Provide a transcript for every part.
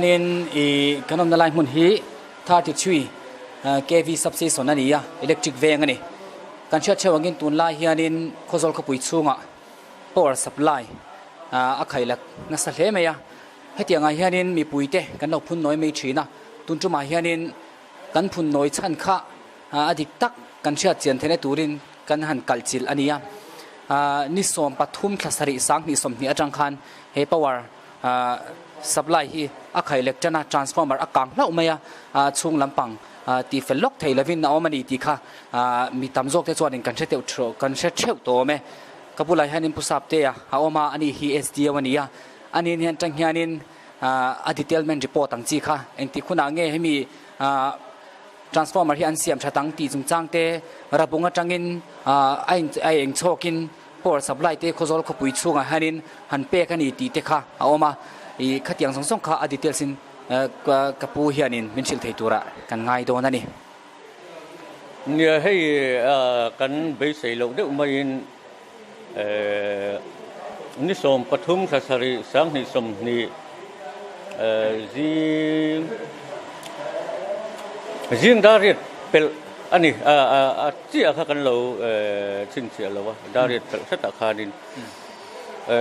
hianin i kan awmna lai hmun hi 33 kv substation a ni a, electric veng a ni. Kan hriat theuh angin tunlai hianin Khawzawl khawpui chhungah power supply a khailak nasa hle mai a. Hetiangah hianin mipuite kan lo phun nawi mai thin a, tun tumah hianin kan phun nawi chhan kha a dik tak kan hriat chian theihna turin kan han kalh chilh a ni a. Ni 13 thla sarih 2020 atang khan he power supply hi a khaih lek tan a, transformer a kang hlauh mai a, chhung lampang tih fel lawk thei lovin a awm a ni tih kha mi tam zawk te chuanin kan hre teuh theuh kan hre theuh tawh awm e. Ka bulah hianin Pu Saptea a awm a, ani hi SDO a ni a, ani hian tang hianin a detailment report ang chi kha engtik hunah nge hemi transformer hi an siam that ang tih chungchang te rabung atangin a in a eng chhawkin power supply te Khawzawl khawpui chhungah hianin han pek a ni tih te kha a awm a, ih khatiang zawng zawng kha a details in ka pu hianin min hrilh thei turah kan ngai dawn a ni. Nia hei kan beisei loh deuh maiin ni 13 thla sarih 2020 zing zing dar riat pelh a ni a chiah kha kan lo chhinchhiah lo a dar riat pelh hretah khanin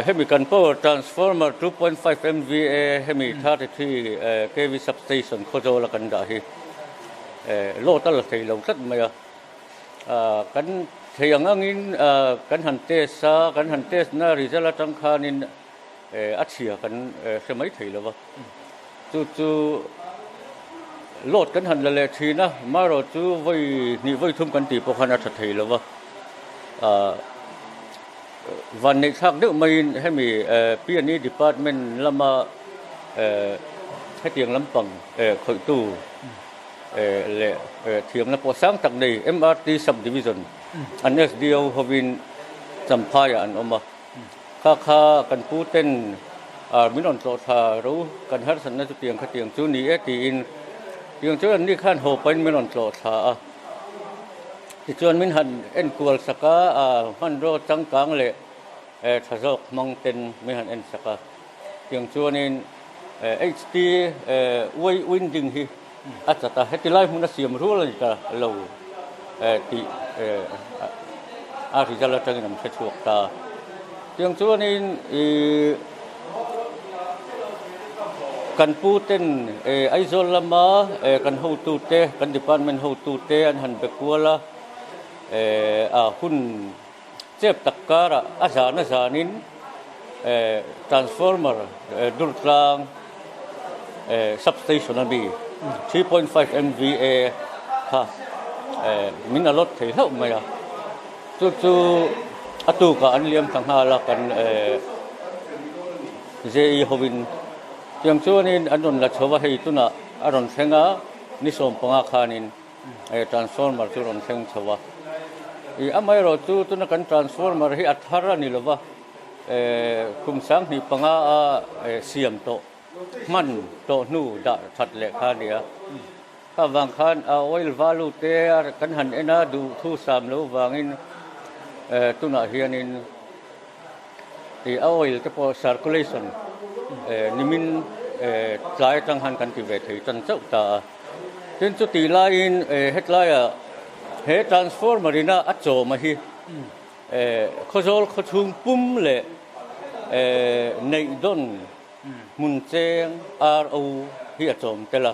hemi kan power transformer 2.5 MVA hemi 33 kV substation Khawzawla kan dah hi load a la thei lo tlat mai a. Kan thei ang angin kan han test a, kan han test na result atang khanin a chhia kan hre mai thei lo va. Chu chu load kan han la leh thin a, marawh chu vawi hnih vawi thum kan tih pawh khan a tha thei lo va. Vanneih thlak deuh maiin hemi P&E department lama hetiang lampang khawihtu leh thiamna pawh sang tak nei MRT Sub Division an SDO hovin Champhaiah an awm a. Kha kha kan pu ten min rawn tlawh thla ro kan harsatna chu tiang khatiang chu ni e tiin tiang chuan anni khan haw pahin min rawn tlawh thla a. Tichuan min han enkual sak a, hmanraw changkang leh tha zawk hmang ten min han en sak a. Tiang chuanin HT uai winding hi a chat a, heti lai hmun a siam rual a ni ta lo tih a result atangin an hre chhuak ta. Tiang chuanin ih kan pu ten Aizawl lama kan hotute, kan department hotute an han be kual a, a hun Chep tak karah a zan a zanin transformer Durtlang substation a mi 3.5 MVA kha min allot thei hlauh mai a, chu chu a tukah an liam thla nghal a kan JE hovin tiang chuanin an rawn la chho a, hei tunah a rawn thleng a ni 15 khanin. He transformer chu rawn thleng chho a, ih amaherawh chu tuna kan transformer hi a thar a ni lova, kum 2005 a siam tawh hman tawh hnu dah that leh kha a ni a, kha vang khan a oil value te kan han en a duh thu sam lo vangin tunah hianin ih a oil te pawh circulation nimin tlai atang han kan ti ve thei tan chauh ta a. Tin chutih laiin hetlaiah he transformer ina a chawm a hi Khawzawl khawchhung pum leh Neihdawn hmun cheng RO hi a chawm tel a.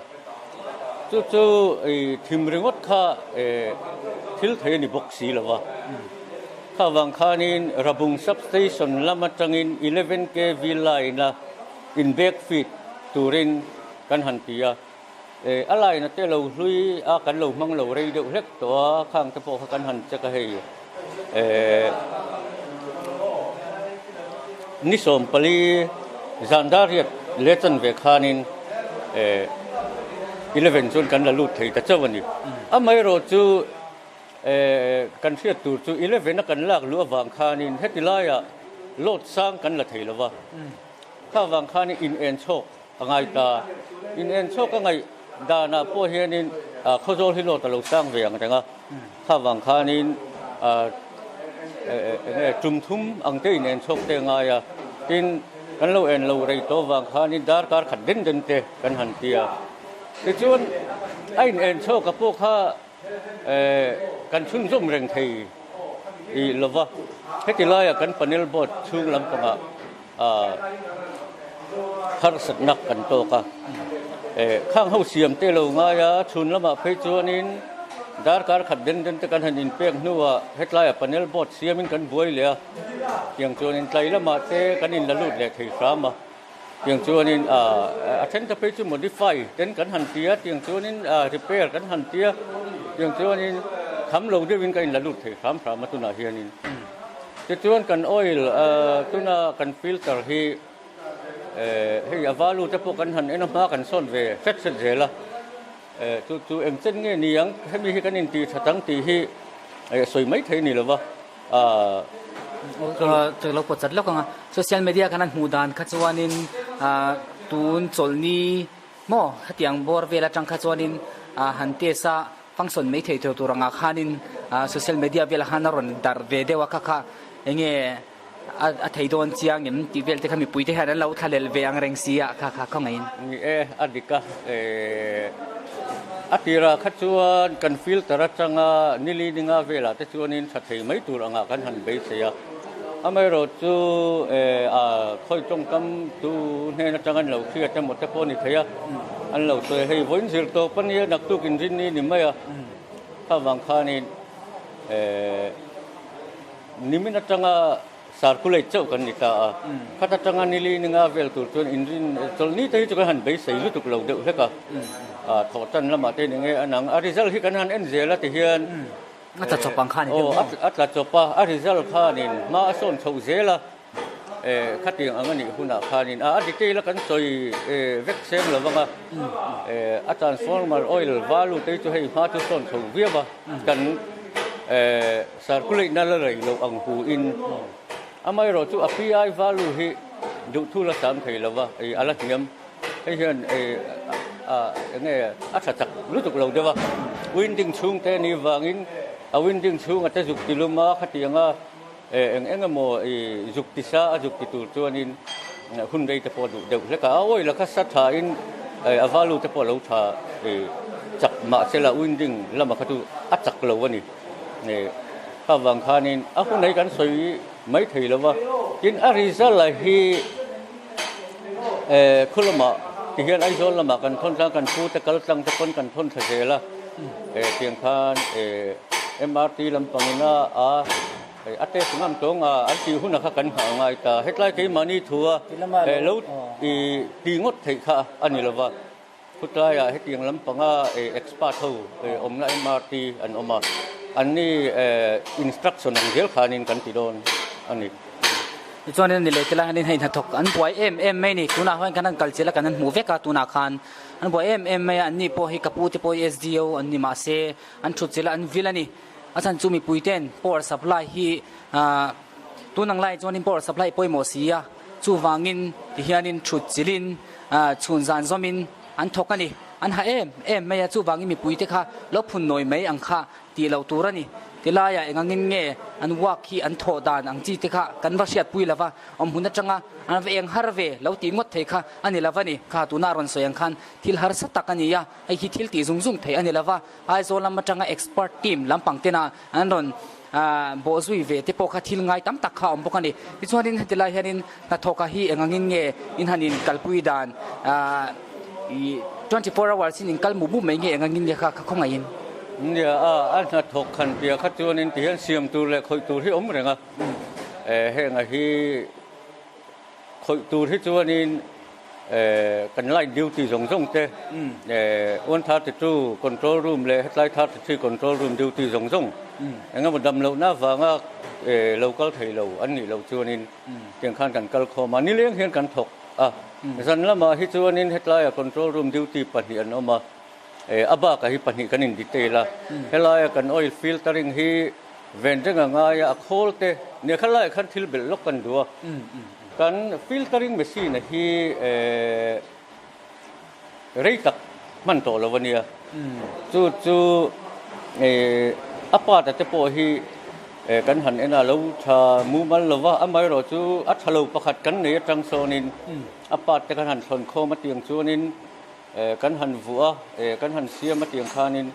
Chu chu thim ringawt kha thil thei a ni bawk si lo va. Kha vang khanin Rabung substation lam atangin 11 kv line a in back feed turin kan han ti a. A line a te lo hlui a kan lo hmang lo rei deuh hlek tawh a, khang te pawh kha kan han check a hei ni 14 zan dar riat leh chanve khanin 11 chuan kan la lut thei ta chauh a ni. Amaherawh chu kan hriat tur chu 11 a kan lak luh avang khanin heti laiah load sang kan la thei lo va, kha vang khanin in en chhawk A ngai ta. In en chhuak a ngaih danah pawh hianin Khawzawl hi lawt a lo sang ve ang reng a. Kha vang khanin enge tum thum ang te in en chhuak te a ngai a. Tin, Kan lo en lo rei tawh vang khanin darkar khat den den te kan han ti a. Tichuan a in en chhuak a pawh kha kan chhunzawm reng thei lo va. Heti laia kan panel board chhung lampangah harsatna kan tawk a. Khang ho siam te lo ngai a, chhun lamah phei chuanin darkar khat den den te kan han inpek hnuah hetlaiah panel board siamin kan buai leh a. Tiang chuanin tlai lamah te kan inla lut leh thei hram a. Tiang chuanin a then te phei chu modify ten kan han ti a, tiang chuanin repair kan han ti a, tiang chuanin kham lo deuhin kan inla lut thei hram hram a tunah hianin. Tichuan kan oil tuna kan filter hi hei a value te pawh kan han en a hma kan sawn ve hret hret zel a, chu chu eng chen nge ni ang hemi hi kan intih that ang tih hi sawi mai thei a ni lo va. Chu lo pawt chat lawk ang a, social media khan an hmuh dan kha chuanin tun chawlhni maw hetiang bawr vel atang kha chuanin han test a function mai thei tur tur angah khanin social media velah khan a rawn darh ve deuh a kha kha enge a thei dawn chiang em tih vel te kha mipui te hian an lo thlalel ve ang reng si a kha kha khawngaihin. Ni e, a dik a, a tirah kha chuan kan filter atanga nili ninga velah te chuanin tha thei mai tur angah kan han beisei a, amaherawh chu a khawi tawngkam tu hnen atang an lo hriat emaw te pawh a ni thei a, an lo sawi a, hei vawiin zir tawp a nia naktuk inrinni ni mai a, kha vang khanin. Nimin atanga circulate chauh kan ni ta a, khat atanga nili ninga vel tur chuan inrin chawlhni te hi chu kan han beisei lutuk lo deuh hlek a, thawh tan lamah te ni nge a nang a result hi kan han en zel a ti hian a tla chawp ang khan aw a tla chawp a, a result khanin hma a sawn chhoh zel a, khatiang ang a nih hunah khanin a detail a kan sawi vek seng lo vang a, a transformer oil value te hi chu hei hma chu sawn chho viau a kan. Circulate na la rei loh ang hu in amaherawh chu a PI value hi duhthu la sam thei lova ei a la hniam hei hian ei a enge a tha chak lutuk lo deuh a winding chhung te ni vangin a winding chhung a te zuk ti lum a khatiang a eng eng emaw ei zuk ti sa a zuk ti tur chuanin hun rei te pawh a duh deuh hlek a a oil a kha sa tha in a value te pawh a lo tha ei chak mahsela winding lama kha chu a chak lo a ni. Kha vang khanin a hun hi kan sawi mai thei lo va, tin a result a hi khu lamah ti hian Aizawl lamah kan thawn tlang kan pu te kal tlang te pawn kan thawn thla zel a, tiang khan MRT lampangin a a test ngam tawng a an tih hunah kha kan nghah ngai ta, hetlai keimahni thu a lo ti ngawt theih kha a ni lo va. Khutlaiah hetiang lampanga expert ho awmna MRT an awm a, anni instruction ang zel khanin kan ti dawn a ni. Tichuanin ni leh tilai hianin hei hnathawk an buai em em mai a ni. Tunah hian kan han kal chilh a, kan han hmuh vek a tunah khan an buai em em mai a, anni pawh hi ka pu te pawh hi SDO an ni mahse an thut chilh a, an vil a ni. A chhan chu mipui ten power supply hi tun ang laiah chuanin power supply pawimawh si a, chuvangin tihianin thut chilhin Chhun zan zawmin an thawk a ni. An ha em em mai a, chuvangin mipuite kha lo phun nawi mai ang kha tih loh tur a ni. Tilaiah engangin nge an work hi an thawh dan ang chi te kha kan va hriatpui lo va, awm hun atanga an va eng har ve lo tih ngawt thei kha a ni lo va ni. Kha tuna a rawn sawi ang khan thil harsa tak a ni a, hei hi thil tih zung zung theih a ni lo va, Aizawl lam atanga expert team lampang tena an rawn bawh zui ve te pawh kha thil ngai tam tak kha a awm bawk a ni. Tichuanin heti lai hianin hnathawka hi eng angin nge in han in kalpui dan ih 24 hours in in kal mup mup mai nge eng angin nge kha kha khawngaihin. Nia a, a hnathawk khan piah kha chuanin tihian siam tur leh khawih tur hi awm reng a, heng a hi Khawih tur hi chuanin kan line duty zawng zawng te, 132 control room leh hetlai 33 control room duty zawng zawng engemaw dam lohna avanga lo kal thei lo an nih loh chuanin tiang khan kan kal khawm a, nileng hian kan thawk a. Zan lamah hi chuanin hetlaia control room duty pahnih an awm a, a bakah hi pahnih kan in detail a, helaia kan oil filtering hi Ven reng a ngai a, a khawl te nia kha laiah khan thil belh lawk kan duh a. Kan filtering machine a hi rei tak hman tawh lo a nia. Chu chu a part a te pawh hi Kan han en a, lo tha mumal lo va, amaherawh chu a tha lo pakhat kan nei atang sawnin a part te kan han thlawn khawm a tiang chuanin kan han vuah a, kan han siam a tiang khanin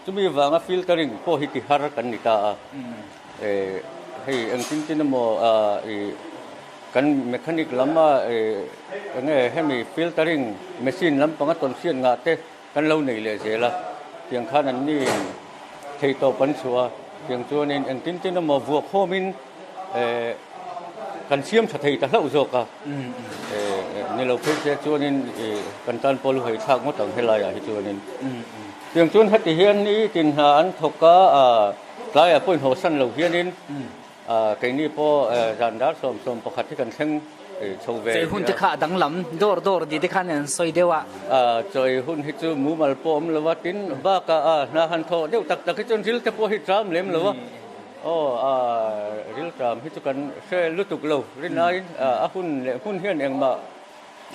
chumi vanga filtering pawh hi ti har kan ni ta a. Hei engtin tin emaw kan mechanic lama enge hemi filtering machine lampanga tawnhriat ngah te Kan lo nei leh zel a, tiang khan an ni theihtawp an chhuah a, tiang chuanin engtin tin emaw vuak khawmin kan siam tha thei ta hlauh zawk a, ni lo phei se chuanin kan tan pawh lu hei thlak ngawt ang helaiah hi chuanin. Tiang chuan heti hian ni tin hna an thawk a, tlaiah pawh inhawhsan lo hianin Keini pawh zan dar 11 hi kan thleng chho ve. Chawi hun te kha a danglam dawr dawr tih te khan an sawi deuh a. Chawi hun hi chu mumal pawh awm lo a, tin bakah hna han thawh deuh tak tak hi chuan ril te pawh hi tram lem lo a. Aw ril tram hi chu kan hre lutuk lo rin aiin a hun leh hmun hian engmah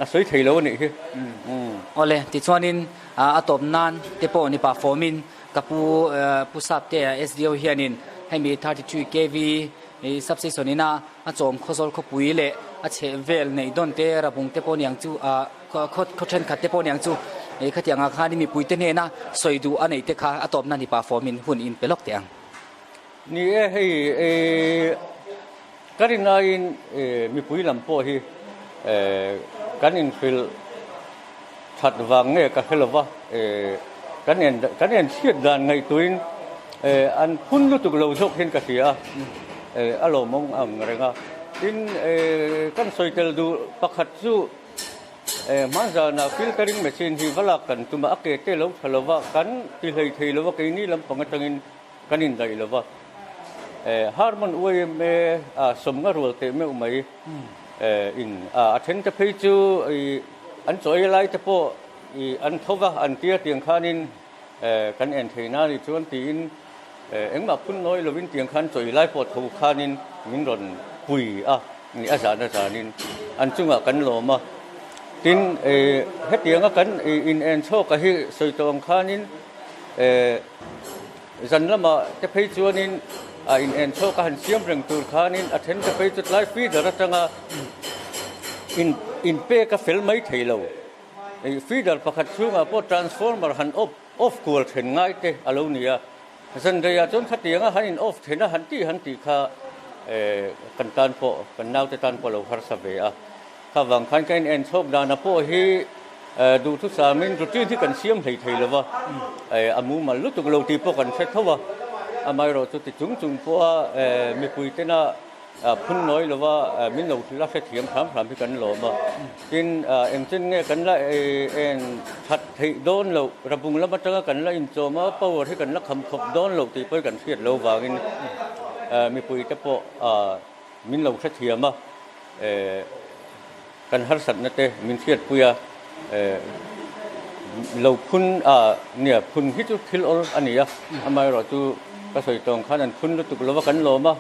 a sawi thei lo a nih hi. Awle, tichuanin a tawp nan te pawh ni pah fawmin Ka pu Pu Saptea SDO hianin hemi 33 KV substation ina a chawm Khawzawl khawpui leh a chheh vel neih dawn te Rabung te pawh niang chu khaw thenkhat te pawh niang chu khatiang ah khan mipuite hnena sawi duh a neih te kha a tawpna ni pah fawmin hun in pe lawk teh ang. Ni e, hei ka rin aiin mipui lam pawh hi kan inhrilh That vang nge ka hre lova, kan en kan en chhiat dan ngaihtuahin an phun lutuk lo zawk hian ka hria a, a lawmawm ang reng a. Tin, kan sawi tel duh pakhat chu hmanzana filtering machine hi va lak kan tum a, a ke te lo tha lova, kan ti hlei thei lova, keini lampang atangin kan indaih lova. Harmon YMA sawmnga rual teh meuh mai in a then te phei chu An chaw ei lai te pawh i an tho va, an tia tiang khanin kan en thei na ni chuan tiin engmah phun nawi lovin tiang khan chaw ei lai pawh tho khanin min rawn pui a, ni a zan a zanin an chungah kan lawm a. Tin, hetianga kan in en chhawk a hi sawi tawh ang khanin zan lamah te phei chuanin a in en chhawk a han siam reng tur khanin a then te phei chu tlai feeder atanga In in pek a fel mai thei lo. Ih feeder pakhat chhungah pawh transformer han off off kual then ngai te a lo ni a. Zanreiah chuan khatianga han in off then a han tih han tih kha eh kan tan pawh kan naute tan pawh a lo harsa ve a. Kha vang khan ka in en chhawk dana pawh hi eh duhthusamin routine hi kan siam hlei thei lo va. Eh a mumal lutuk lo tih pawh kan hre tho a. Amaherawh chu ti chung chung pawha eh mipui tena Phun nawi lova min lo hrilh a hrethiam hram hram hi kan lawm a. Tin, engchen nge kan la en that theih dawn loh, Rabung lam atanga kan la inchawm a, power hi kan la kham khawp dawn loh tih pawh hi kan hriat lo vangin mipuite pawh min lo hrethiam a, kan harsatna te min hriatpui a, lo phun nia phun hi chu thil awl a ni a, amaherawh chu ka sawi tawng khan an phun lutuk lova kan lawm a,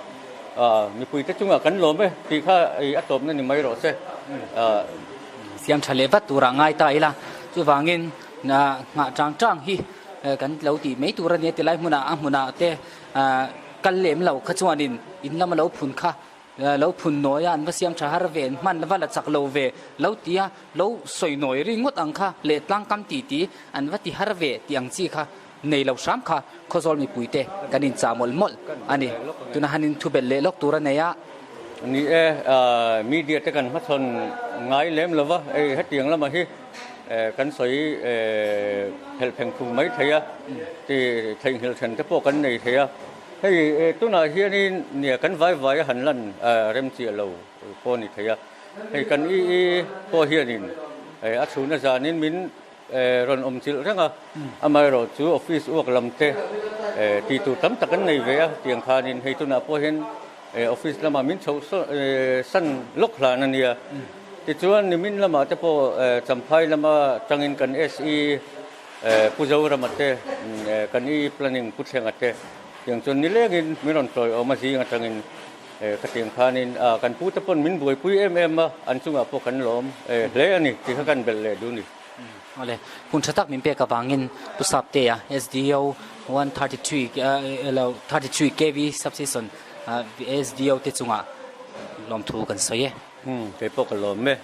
mipui te chungah kan lawm e tih kha a tawpna ni mai rawh se. Siam tha leh vat turah ngai ta ila, chuvangin nghah chang chang hi kan lo tih mai tur a nia tilai hmunah a hmunah te kal lem lo kha chuanin in lama lo phun kha Lo phun nawi a, an va siam tha har ve, an hman va la chak lo ve, lo ti a, lo sawi nawi ri ngawt ang kha leh tlangkam ti ti an va ti har ve tih ang chi kha nei lo hram kha Khawzawl mipuite kan inchah mawlh mawlh a ni. Tuna han inthu belh leh lawk tur a nei a. Ni e, media te kan hmachhawn ngai lem lo va, hei hetiang lamah hi kan sawi phelh pheng phung mai thei a, ti theihnghilh then te pawh kan nei thei a. Hei tunah hianin nia kan vai vai a han lan rem chiah lo pawh a ni thei a, hei kan i i pawh hianin a chhuna zanin min rawn awm chilh reng a, amaherawh chu office uak lam te tih tur tam tak an nei ve a, tiang khanin hei tunah pawh hian office lamah min chhoh san lawk hlan a nia. Tichuan nimin lamah te pawh Champhai lama tangin kan SE Pu Zorama te, kan i planning Pu Thlenga te tiang chuan nilengin min rawn tawiawm a zing atangin khatiang khanin kan pu te pawn min buaipui em em a, an chungah pawh kan lawm hle a ni tih kha kan belh leh duh a ni. Awle, hun tha tak min pek avangin Pu Saptea, SDO. 133 lo 33 kv substation SDO te chungah lawmthu kan sawi e. Umm kei pawh ka lawm e.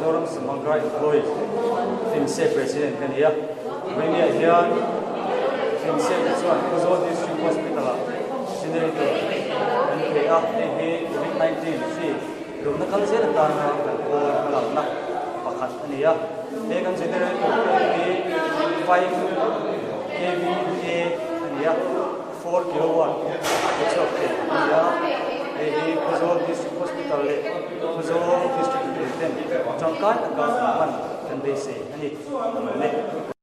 Mizoram Samagra Employees Finse President ka ni a. Vawinia hian Finse te chuan Khawzawl District Hospital ah Generator an pe a, hei hi Covid 19 hri lohna kal zel atana kan kawl hmalakna pakhat a ni a. He kan generator pek hi 5 kVA a ni a. 4 kilowatt a chhuak thei a ni a, hei hi Khawzawl District Hospital leh Khawzawl District mipui ten tangkai taka an hman kan beisei a ni. Ka lawm e.